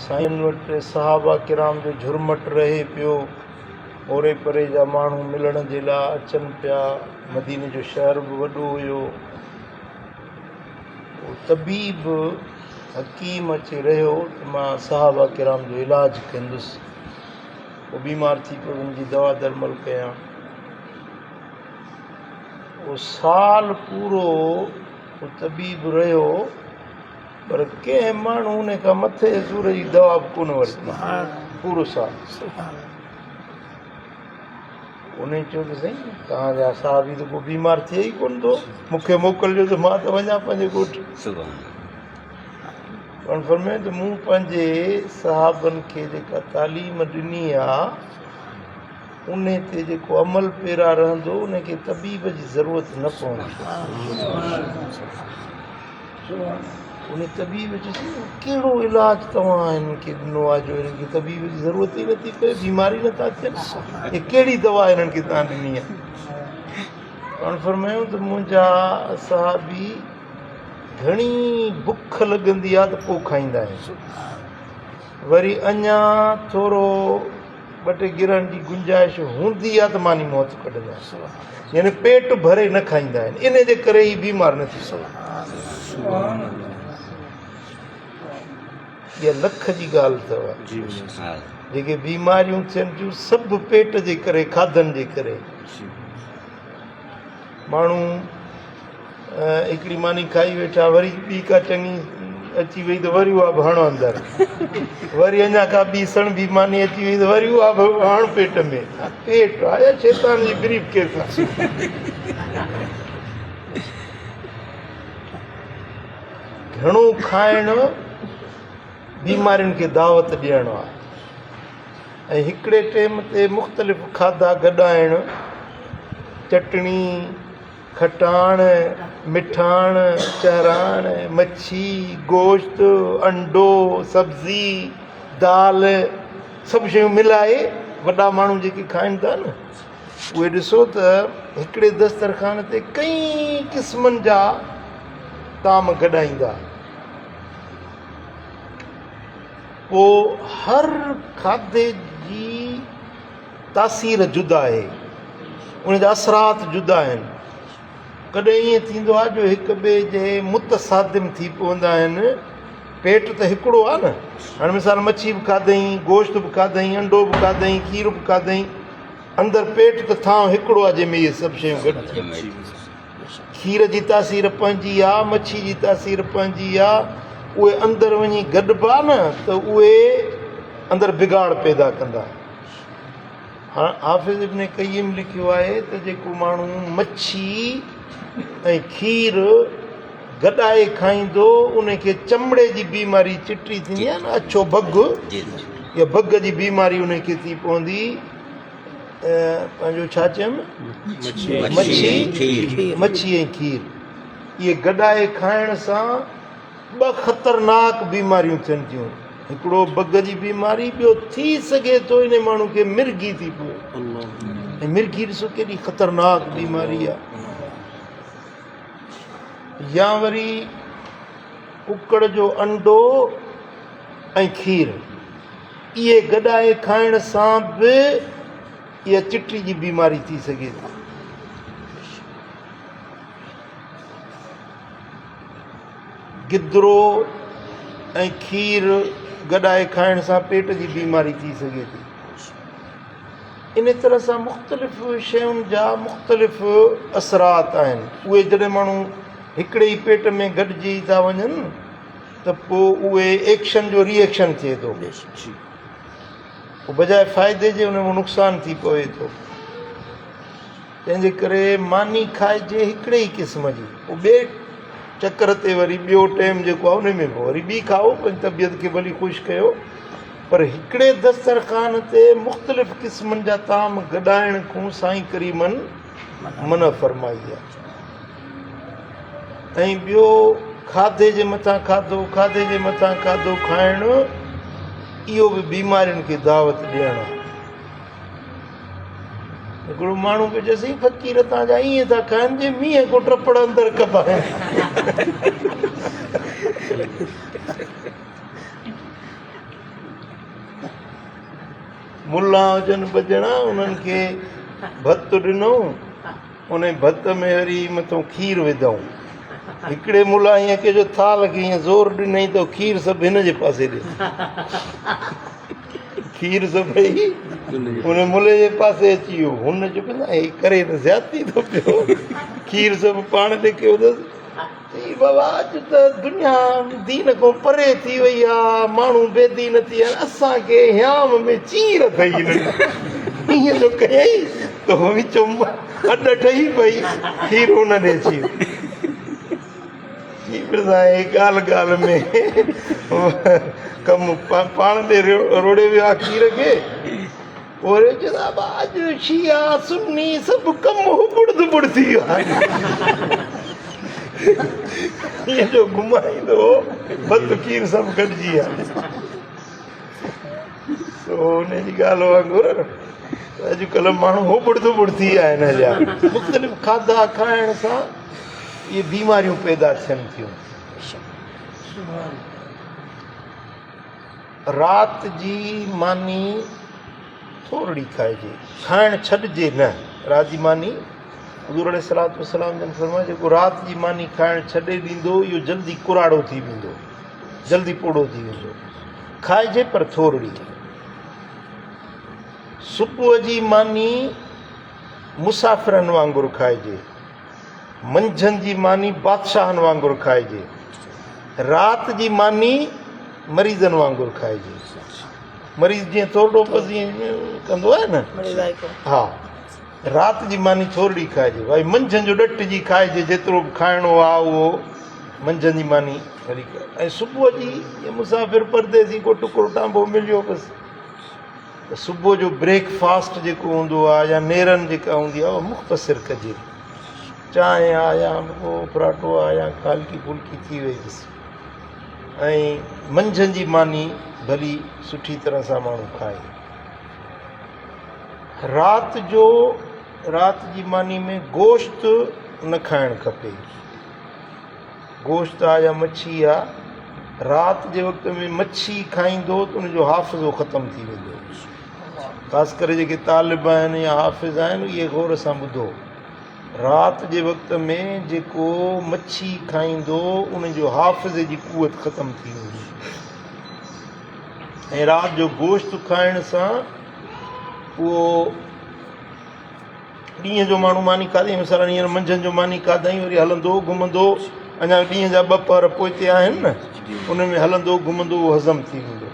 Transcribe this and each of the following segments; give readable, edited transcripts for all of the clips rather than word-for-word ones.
سائين وٽ صحابه ڪرام جو جهرمٽ رهي پيو. اوري پري جا ماڻهو ملڻ جي لاء اچن پيا. مديني جو شهر به وڏو هيو. اهو طبيب حڪيم اچي رهيو ته مان صحابه ڪرام جو علاج ڪندس. هو بيمار ٿي پيو ان جي دوا درمل ڪيان. اهو سال پورو اهو طبيب رهيو پر ڪنهن ماڻهو ان کان مٿي سور جي دوا به ڪونه ورتي. پورو سال. انهن چيو ته سائين توهان جا صحابي ته ڪو بيمار ٿئي ئي ڪونه ٿو، مون کي موڪلجو ته مان ته وڃان پنهنجي ڳوٺ. پاڻ فرمايو ته مون پنهنجي صحابن کي جيڪا تعليم ڏني آ انهي تي جيڪو عمل پيرا رهندو ان کي طبيب جي ضرورت نه پوندي. انهي طبيب چيس اهو ڪهڙو علاج توهان هنن کي ڏنو آهي جو هنن کي طبيب جي ضرورت ئي نٿي پئي، بيمار ئي نٿا ٿين، هي ڪهڙي دوا هنن کي توهان ڏني آهي؟ پاڻ فرمايو ته منهنجا صحابي گهڻي بک لڳندي آهي ته پوء کائيندا آهن، وري اڃا ٿورو ٻه ٽي گرهن جي گنجائش هوندي آهي ته ماني مون هٿ ڪڍندا آهن، يعني پيٽ ڀري نه کائيندا آهن، ان جي ڪري ئي بيمار نه ٿي سگهن. اها لک جي ڳالهه اٿو، جيڪي بيماريون ٿين ٿيون سڀ پيٽ جي ڪري، کاڌن جي ڪري. ماڻهو هڪڙي ماني کائي ويٺا، وري ٻي ڪا چڱي اچي وئي ته وري اها به هڻ اندر، وري اڃا ڪا ٻي سڻڀي ماني اچي وئي ته وري اها به هڻ پيٽ ۾. پيٽ آهي شيطان جي بريف ڪيس آهي. گهڻو کائڻ بيمارين کي دعوت ڏيڻ آهي ۽ هڪڙي ٽيم تي مختلف کاڌا گڏائڻ، چٽڻي، کٽاڻ، مٺاڻ، چهراڻ، مڇي، گوشت، انڊو، سبزي، دال سڀ شيون ملائي وڏا ماڻهو جيڪي کائن ٿا نه اهي ڏسو ته هڪڙي دسترخوان تي ڪئين قسمن جا طعام گڏائيندا. پوء هر کاڌي جي تاثير جدا آهي، ان جا اثرات جدا آهن. ڪڏهن ائين ٿيندو آهي جو هڪ ٻئي جي متصادم ٿي پوندا آهن. پيٽ ته هڪڙو آهي نه. هاڻي مثال مڇي به کاڌئين، گوشت به کاڌئين، انڊو به کاڌئين، کير به کاڌئين، اندر پيٽ ته ٿانء هڪڙو آهي جنهن ۾ اهي سڀ شيون گڏ ٿيون. کير جي تاثير پنهنجي آ، مڇي جي تاثير پنهنجي آ، اهي اندر وڃي گڏبا نه ته اهي اندر بگاڙ پيدا ڪندا. هاڻ حافظ ابن قيم لکيو آهي ته جيڪو ماڻهو مڇي ۽ کير گڏائي کائيندو ان کي چمڙي جي بيماري چٽي ٿيندي آهي نه اڇو بگ يا بگ جي بيماري ان کي ٿي پوندي. پنهنجو ڇا چيم مڇي مڇي ۽ کير اهي گڏائي کائڻ سان ٻه خطرناڪ بيماريون ٿين ٿيون هڪڙو بگ جي بيماري ٻيو ٿي سگهي ٿو ان ماڻهو کي مرگي ٿي پوي ۽ مرگي ڏسو ڪيڏي خطرناڪ بيماري آهي يا وري ڪڪڙ جو انڊو ۽ کير اهي گڏائي کائڻ سان به اها چٽي جي بيماري ٿي سگهي ٿي. گدرو ۽ کير گڏائي کائڻ سان پيٽ جي بيماري ٿي سگهي ٿي. ان طرح سان مختلف شين جا مختلف اثرات آهن. اهي جڏهن ماڻهو هڪڙي ئي پيٽ ۾ گڏجي ٿا وڃن ته پوء اهي ايڪشن جو ري ايڪشن ٿئي ٿو. پوء بجاء فائدي جي ان ۾ نقصان ٿي پوي ٿو. تنهن جي ڪري ماني کائجي هڪڙي ئي قسم جي، پوء ٻئي چڪر تي وري ٻيو ٽيم جيڪو آهي ان ۾ به وري ٻي کائو، پنهنجي طبيعت کي ڀلي خوش ڪيو، پر هڪڙي دسترخوان تي مختلف قسمن جا طعام گڏائڻ کان سائين ڪريمن منع فرمائي آهي. ۽ ٻيو کاڌي جي مٿان کاڌو، کاڌي جي مٿان کاڌو کائڻ اهو به بيمارين کي دعوت ڏيڻ آهي. هڪڙو ماڻهو پيو چئي سائين فقير تان جا ائين ٿا کائن جي مينهن ڪو ٽپڙ اندر ڪبا آهن. ملا هجن ٻه ڄڻا انهن کي ڀت ڏنئون ان ڀت ۾ وري مٿون کير وڌائون. هڪڙي ملا ائين ڪيو جو ٿال کي ائين زور ڏنائين ته کير سڀ هن جي پاسي ڏي. کير سڀئي ان ملي جي پاسي اچي ويو. هن چيو پيو هي ڪري ته زيادتي ٿو پيو. کير سڀ پاڻ ڏي ڪيو اٿس. چي بابا اڄ ته دنيا دين کان پري ٿي وئي آ، ماڻهو بي دين ٿي ويا آهن، اسان کي هيام ۾ چير اٿئي هنن. ائين جو ڪيائين ته وچ اڏ ٺهي پئي، کير ان ڏي اچي ويو. چي مرزا هي ڳالهه ڳالهه ۾ ڪم پاڻ ڏي روڙي ويو آ کير کي. پوء وري چيس ابا اڄ شيعا سني سڀ ڪم هٻڙ ڌٻڙ ٿي ويو آهي. ائين جو گهمائيندو هو ڀت کير سڀ گڏجي ويا. سو ان جي ڳالهه وانگر اڄڪلهه ماڻهو هٻڙ ڌٻڙ ٿي ويا آهن هليا. مختلف کاڌا کائڻ سان اهي بيماريون پيدا ٿين ٿيون. رات جي ماني ٿورڙي کائجي، کائڻ ڇڏجي نه. رات جي ماني، حضور عليه الصلوة والسلام جن فرمايو جيڪو رات جي ماني کائڻ ڇڏي ڏيندو اهو جلدي ڪراڙو ٿي ويندو، جلدي پوڙهو ٿي ويندو. کائجي پر ٿورڙي. صبح جي ماني مسافرن وانگر کائجي. منجهند جي ماني بادشاهن وانگر کائجي. رات جي ماني مريضن وانگر کائجي. مريض جيئن ٿورڙو بس ائين ڪندو آهي نه. ها رات جي ماني ٿورڙي کائجي. ڀائي منجهند جو ڏٽ جي کائجي جيترو به کائڻو آهي اهو منجهند جي ماني وري ۽ صبح جي جيئن مسافر پرديسي ڪو ٽڪرو ٽانبو مليو بس. ته صبح جو بريڪ فاسٽ جيڪو هوندو آهي يا نيرن جيڪا هوندي آهي اها مختصر ڪجي. چانهه آ يا ڪو پراٺو آ يا ڪا هلڪي ڦلڪي ٿي وئي بس ۽ منجهند جي ماني ڀلي سٺي طرح سان ماڻهو کائي. رات جو رات جي ماني ۾ گوشت نه کائڻ کپي. گوشت آ يا مڇي آ، رات جي وقت ۾ مڇي کائيندو ته ان جو حافظو ختم ٿي ويندو. خاص ڪري جيڪي طالب آهن يا حافظ آهن اهي غور سان ٻڌو. رات جي وقت ۾ جيڪو مڇي کائيندو ان جو حافظي جي قوت ختم ٿي ويندي ۽ رات جو گوشت کائڻ سان اهو ڏينهن جو ماڻهو ماني کاڌي مثلا هينئر منجهند جو ماني کاڌائين وري هلندو گهمندو اڃا ڏينهن جا ٻه پهر پوئتي آهن نه ان ۾ هلندو گهمندو اهو هضم ٿي ويندو.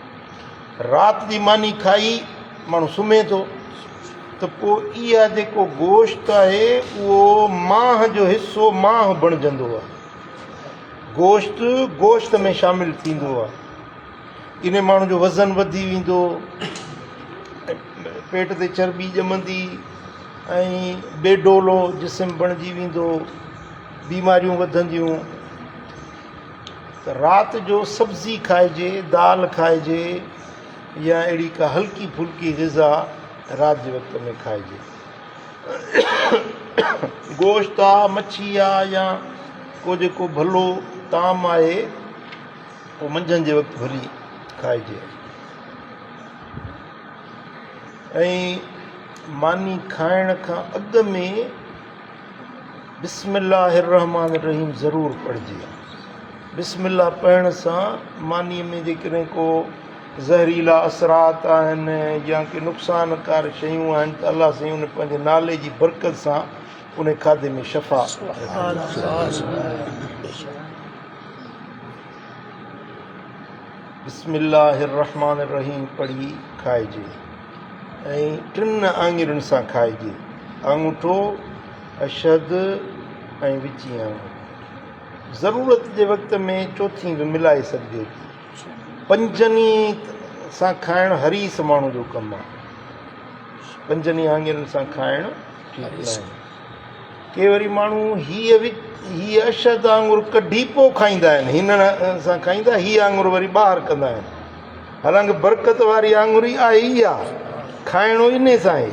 رات جي ماني کائي ماڻهو سمهي ٿو ته پوء اها جيڪو گوشت آهي اهو مانهه جو حصو مانهه بڻجندو آهي. گوشت گوشت ۾ شامل ٿيندو آهي. ان ماڻهو جو وزن وڌي ويندو، پيٽ تي چرٻي ڄمندي ۽ بي ڊولو جسم بڻجي ويندو، بيماريون وڌنديون. ته رات جو سبزي کائجي، دال کائجي يا اهڙي ڪا هلڪي ڦلڪي غذا رات جي وقت ۾ کائجي. گوشت آ، مڇي آ يا ڪو جيڪو ڀلو طعام آهي اهو منجهند جي وقت ڀلي کائجي ۽ ماني کائڻ کان اڳ ۾ بسم الله الرحمٰن الرحيم ضرور پڙهجي. بسم الله پڙهڻ سان مانيء ۾ جيڪڏهن ڪو زهريلا اثرات آهن يا ڪي نقصان ڪار شيون آهن ته الله سائين ان پنهنجي نالي جي برڪت سان ان کاڌي ۾ شفا بسم الله الرحمٰن الرحيم پڙهي کائجي ۽ ٽن آڱرين سان کائجي، آڱوٺو، اشهد ۽ وچين آڱر. ضرورت جي وقت ۾ چوٿين به ملائي سگهجي ٿي. پنجن ئي سان کائڻ حريص ماڻهو جو ڪم آهي. پنجن ئي آڱرين سان کائڻ ٺيڪ ناهي. ڪي وري ماڻهو هيء هيء اشهد آڱر ڪڍي پوء کائيندا آهن. هنن سان کائيندا، هيء آڱر وري ٻاهر ڪندا آهن. حالانڪه برڪت واري آڱر ئي آهي اها، کائڻو انهي سان آهي.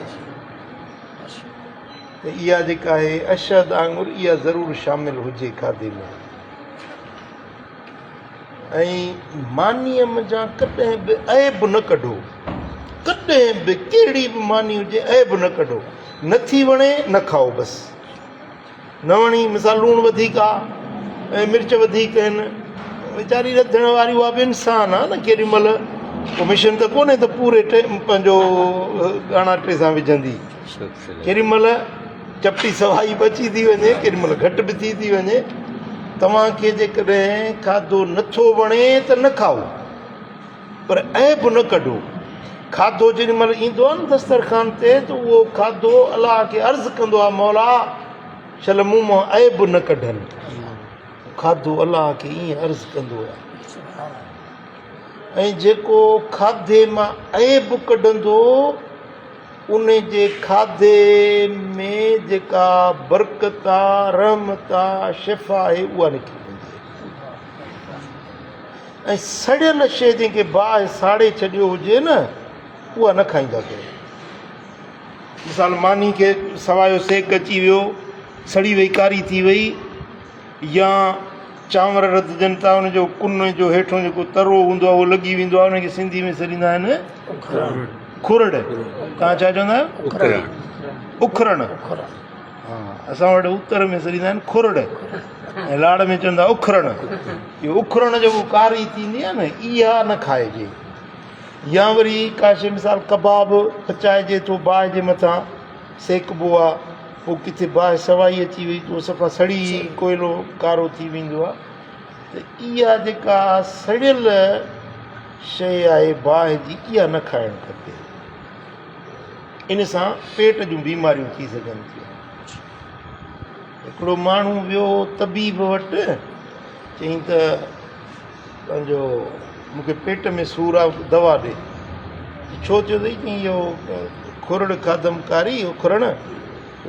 ته اها جيڪا آهي اشهد آڱر اها ضرور شامل هجي کاڌي ۾. ۽ مانيء منجهان ڪڏهن به عيب نه ڪڍو. ڪڏهن به ڪهڙي به ماني هجي عيب نه ڪڍو. نه ٿي وڻي نه کائو بس. نه وڻي مثال لوڻ وڌيڪ آ ۽ مرچ وڌيڪ آهن ويچاري رڌڻ واري اها به انسان آ نه ڪيڏي مهل ڪو مشن ته ڪونهي ته پوري ٽيم پنهنجو ڳاڻاٽي سان وجهندي ڪيڏي مهل چپٽي سوائي به اچي ٿي وڃي ڪيڏي مهل گهٽ به ٿي ٿي وڃي توهان کي جيڪڏهن کاڌو نٿو وڻي ته نه کائو پر عيب نه ڪڍو. کاڌو جيڏي مهل ايندو آهي نه دسترخوان تي ته اهو کاڌو الله کي عرض ڪندو آهي مولا شل مون مان عيب نه ڪڍن. کاڌو الله کي ائين عرض ڪندو آهي. ۽ جيڪو کاڌي مان عيب ڪڍندو ان جي کاڌي ۾ جيڪا برڪت آ، رحمت آ، شفا آهي اها نڪري ويندي آهي. ۽ سڙيل شيء جنهن کي باهه ساڙي ڇڏيو هجي نه اها نه کائيندا ڪيو. مثال ماني کي سوايو سيڪ اچي ويو، سڙي وئي ڪاري ٿي وئي يا چانور رڌجن ٿا ان جو ڪن جو هيٺون جيڪو ترو هوندو آهي اهو لڳي ويندو آهي ان کي سنڌي ۾ سڏيندا آهن کرڙ. توهان ڇا چوندا آهيو؟ اکرڻ. ها اسان وٽ اتر ۾ سڏيندا آهن کرڙ ۽ لاڙ ۾ چوندا اکرڻ. اهو اکرڻ جيڪو ڪاري ٿيندي آهي نه اها نه کائجي. يا وري ڪا شيء مثال ڪباب پچائجي ٿو باهه جي مٿان سيڪبو آهي پوء ڪٿي باهه سوائي اچي وئي ته اهو صفا سڙي ڪوئلو ڪارو ٿي ويندو آهي ته اها جيڪا سڙيل شيء آهي باهه جي اها نه کائڻ کپي. ان سان پيٽ جون بيماريون ٿي سگهن ٿيون. هڪڙو ماڻهو ويو طبيب وٽ، چيائين ته پنهنجو مون کي پيٽ ۾ سور آ دوا ڏي. ڇو ٿيو اٿئي؟ چيائين اهو کرڙ کاڌم ڪاري اکرڻ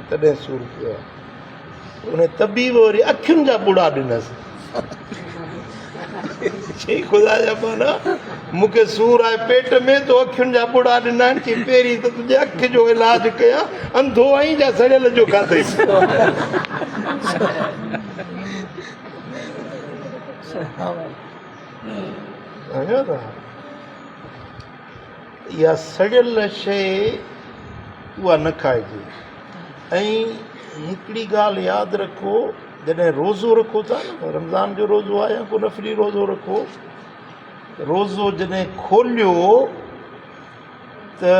تڏهن سور پيو آ. ان طبيب وري اکين جا ٻڙا ڏنس. چي خدا جا ٻانها مون کي سور آهي پيٽ ۾ تو اکين جا ٻڙا ڏنا آهن. چي پهرين ته تنهنجي اک جو علاج ڪيان، انڌو آهين جا سڙيل جو کاڌئي. سمجهو ٿا؟ اها سڙيل شيء اها نه کائجي. ۽ هڪڙي ڳالهه ياد رکو جڏهن روزو رکو ٿا نه رمضان جو روزو آهي يا ڪو نفلي روزو رکو روزو جڏهن کوليو ته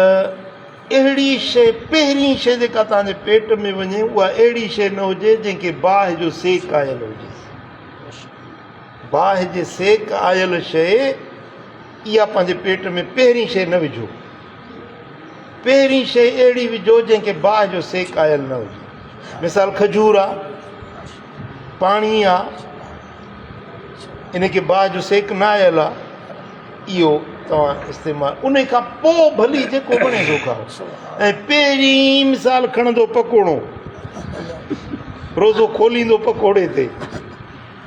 اهڙي شيء پهرين شيء جيڪا توهان جي پيٽ ۾ وڃي اها اهڙي شيء نه هجي جنهن کي باهه جو سيڪ آيل هجي. باهه جي سيڪ آيل شيء اها پنهنجي پيٽ ۾ پهرين شيء نه وجهو. پهرين شيء اهڙي وجهو جنهن کي باهه جو سيڪ آيل نه هجي. مثال کجور آ، پاڻي آ، ان کي باهه جو سيڪ نه آيل آ، اهو توهان استعمال ان کان پوء ڀلي جيڪو وڻي سو کائو. ۽ پهرين مثال کڻندو پڪوڙو، روزو کوليندو پڪوڙي تي،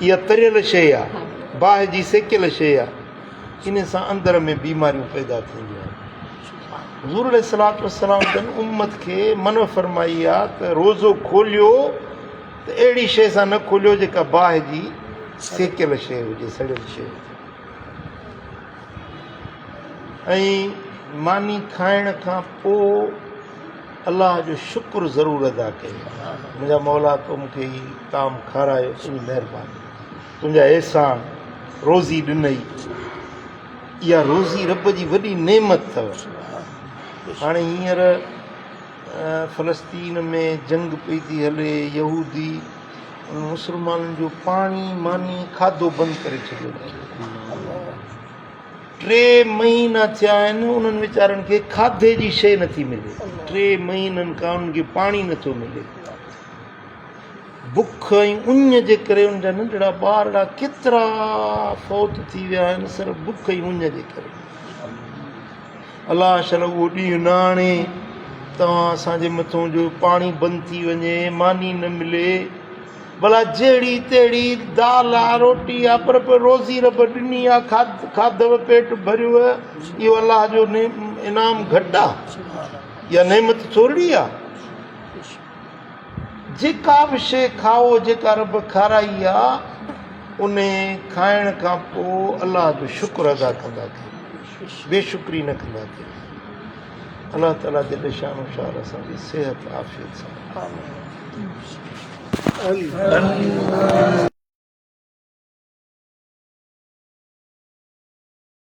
اها تريل شيء آ، باهه جي سيڪيل شيء آ. ان سان اندر ۾ بيماريون پيدا ٿينديون آهن. حضور عليه الصلوة والسلام جن امت کي منع فرمائي آ ته روزو کوليو ته اهڙي شيء سان نه کوليو جيڪا باهه جي سيڪيل شيء هجي، سڙيل شيء هجي. ۽ ماني کائڻ کان پوء الله جو شڪر ضرور ادا ڪيو. منهنجا مولا تو مون کي هي طعام کارايو، تنهنجي مهرباني. تنهنجا احسان، روزي ڏنئي. اها روزي رب جي وڏي نعمت اٿو. هاڻي هينئر فلسطين ۾ جنگ پئي ٿي هلي، يهودي انهن مسلمانن جو پاڻي، ماني، کاڌو بند ڪري ڇڏيو اٿن. ٽي مهينا ٿيا آهن انهن ويچارن کي کاڌي جي شيء نٿي ملي. ٽي مهينن کان انهن کي پاڻي نٿو ملي. بک ۽ اڃ جي ڪري ان جا ننڍڙا ٻارڙا ڪيترا فوت ٿي ويا آهن صرف بک ۽ اڃ جي ڪري. الله شل اهو ڏينهن نه آڻي توهان اسان جي مٿون جو پاڻي بند ٿي وڃي، ماني نه ملي، ڀلا جهڙي تهڙي دال آ روٽي آ پر پوء روزي رب ڏني آ کاڌو پيٽ ڀريو اهو الله جو انعام گهٽ آ يا نعمت ٿورڙي آ. جيڪا به شيء کائو جيڪا رب کارائي آ ان کائڻ کان پوء الله جو شڪر ادا ڪندا ڪيو، بي شڪري نه ڪندا ڪيو. الله تعالي جل شانه شال اسان کي صحت عافيت سان. آمين.